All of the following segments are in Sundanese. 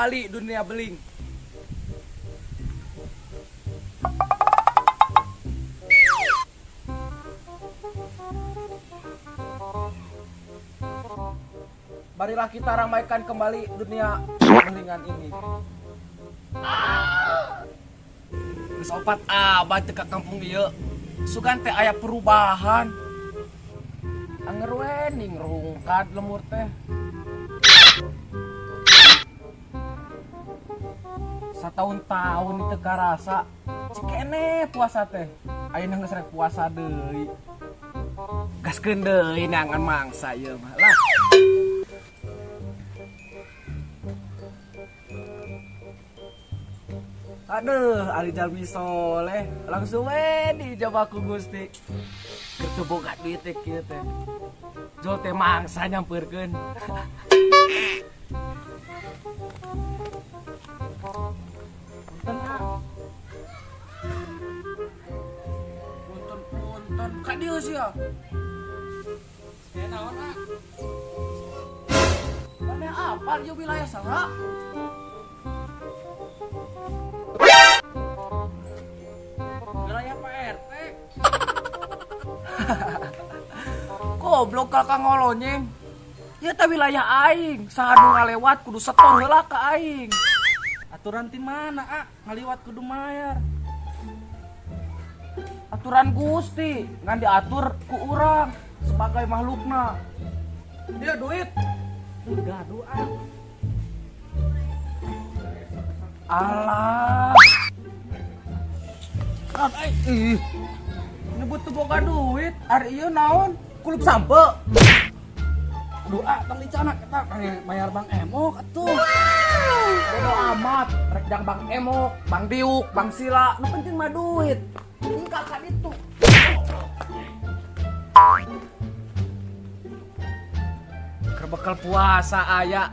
Kembali dunia beling. Marilah kita ramaikan kembali dunia belingan ini. Geus 4 abad teu ka kampung ieu. Sugan teh aya perubahan. Anger we ning rungkad lembur teh. Satahun-tahun itu karasa cikene puasa teh. Ayeuna geus rek puasa deui. Gaskeun deui neangan mangsa ieu mah lah. Aduh, ari jalmi soleh langsung we diijabah ku Gusti. Keur teu boga duit teh kieu teh. Jol teh mangsa nyampeurkeun. Punten, ah. Punten, punten. Ka dieu sia. Ya naon, ah? Maneh apal ieu wilayah saha? Wilayah Pak RT. Goblok kakak ngolonyeng. Ieu teh wilayah aing. Saha nu ngalewat kudu setor heula ka aing. Aturan ti mana, ah? Ngaliwat kudu mayar. Aturan Gusti ngan diatur ku urang sebagai makhlukna. Dia duit. Gaduh, ah. Alah. Ah, ih. Nyebut teu boga duit, ari ieu naon? Kulup sampe. Aduh, ah, tong dicanak eta bayar Bang Emok atuh. Bodo amat, rek jang Bang Emok, Bang Diuk, Bang Sila, nu penting mah duit. Enggak kan itu. Keur bekal puasa aya.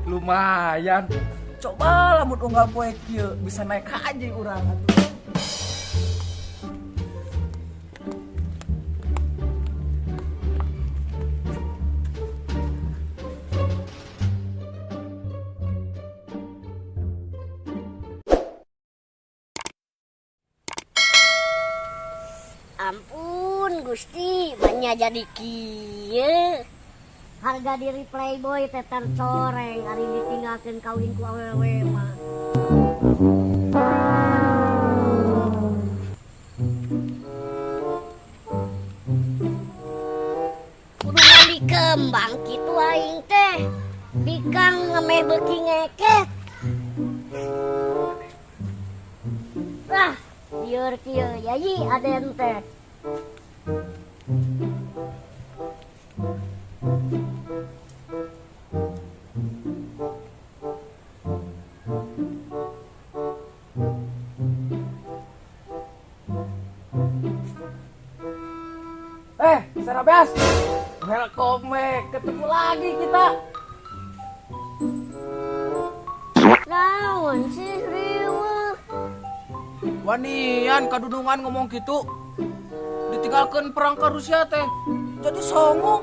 Lumayan. Coba lamun unggal poe kieu bisa naik haji urang atuh. Ampun Gusti, banyak jadi kieu. Harga diri playboy teh tercoreng ari ditinggalkeun kawin ku awewe mah. Kudu mandi kembang kitu aing teh. Bikang ngemeh beuki ngeket. Ah, lieur kieu yayi aden teh. Eh, Sarabas. Welcome back. Ketemu lagi kita. Naon sih riweuh? Wanian kadudungan ngomong gitu. Ditinggalkan perang ke Rusia teh. Jadi songong.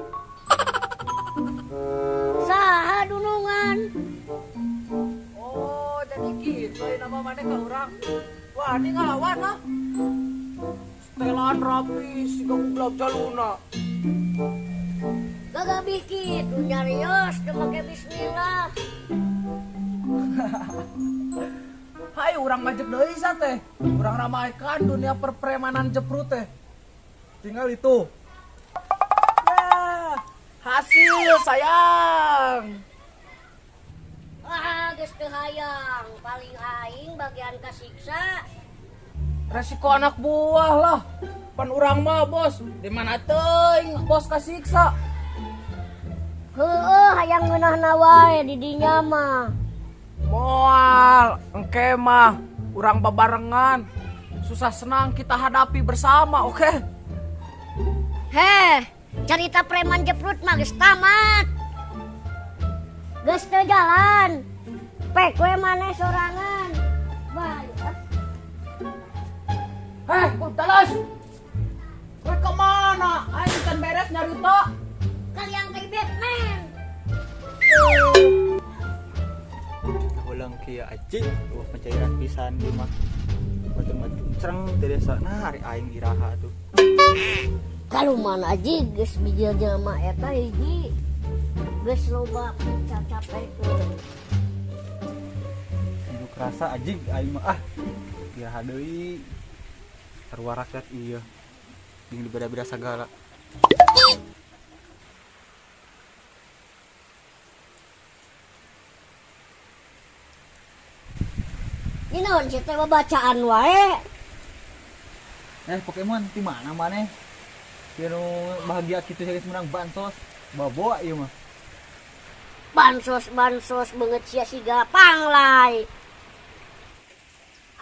Saha dunungan? Oh, jadi gitu ya nama mana ke urang. Wah, ini ngelawan ah. Setelan rapi, siga gublak jaluna. Gagah bikit, nyarios, teu make bismillah. Hai, urang majek deui sa teh. Urang ramaikan dunia perpremanan jeprut teh. Tinggal itu. Ya, hasil sayang. Ah, geus teu hayang, paling aing bagian kasiksa. Resiko anak buah lah. Pan urang mah bos, di mana teuing bos kasiksa. Heueuh, hayang ngeunahna wae di dinya mah. Moal, engke mah urang babarengan. Susah senang kita hadapi bersama, oke? Heh, cerita preman jeprut mah geus tamat. Geus teu jalan. Pek we maneh sorangan. Balik ah. Heh, Talas. Kowe kemana? Aing can beres nyarita. Kalian kayak Batman. Ulang kieu aci, pencairan pisan di mah. Batur-batur cereng teh desa. Nah, hari aing iraha tuh. Kaluman aji geus bijil jelema eta hiji. Geus loba cacapekeun. Unjuk rasa aji aing mah ah. Iraha deui. Sarua rakyat ieu. Jeung dibeda-beda sagala. Ini naon sih teh bacaan wae. Pokemon di mana maneh? Ieu nu bahagia kitu geus menang bansos. Baboa ieu mah. Bansos-bansos beungeut sia siga panglai.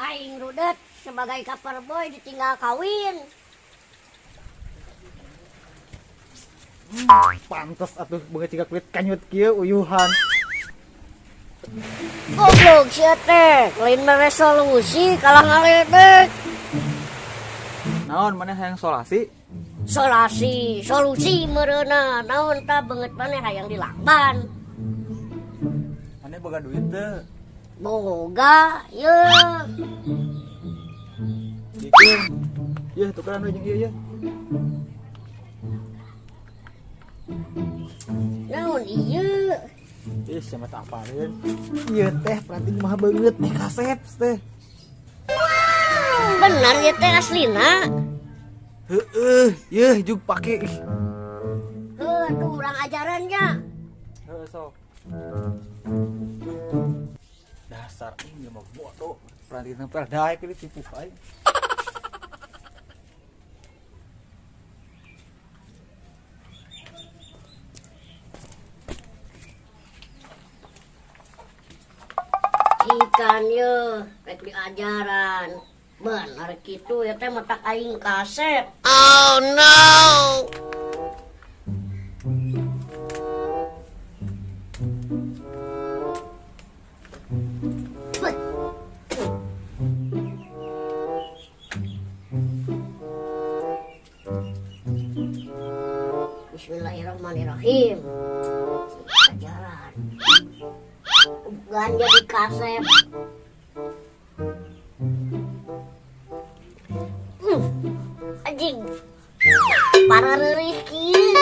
Aing rudet sebagai cover boy ditinggal kawin. Pantes atuh beungeut siga kulit kanyut kieu uyuhan. Goblok sia teh, lain mere solusi kalah ngaledek. Naon maneh hayang solasi? Solasi, solusi meureuna. Naon ta beungeut maneh hayang dilakban. Maneh boga duit teu? Boga, yeuh. Dikeun. Yeuh tukeran we jeung ieu yeuh. Naon ieu? Ih, siapa tak apalin. Ieu teh perhatiin mah beungeut teh kasep teh. Benar ieu teh aslina. Heeh, yeuh jug pake. Heuh, tuh urang ajarannya. Heuh, sok. Dasar ini mah bodoh. Perhatiin teh daek ini tipu aing. Ikan ye, rek diajaran. Bener kitu ya teh matak aing kasep. Oh no. Bismillahirrahmanirrahim. Ajaran. Bukan jadi kasep. Anjing. Para reurih kieu.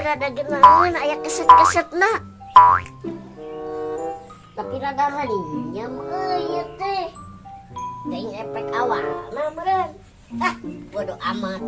Rada genaheun aya keset-kesetna. Tapi rada renyem euy ieu teh. Teuing efek awalna meureun. Ah, bodo amat.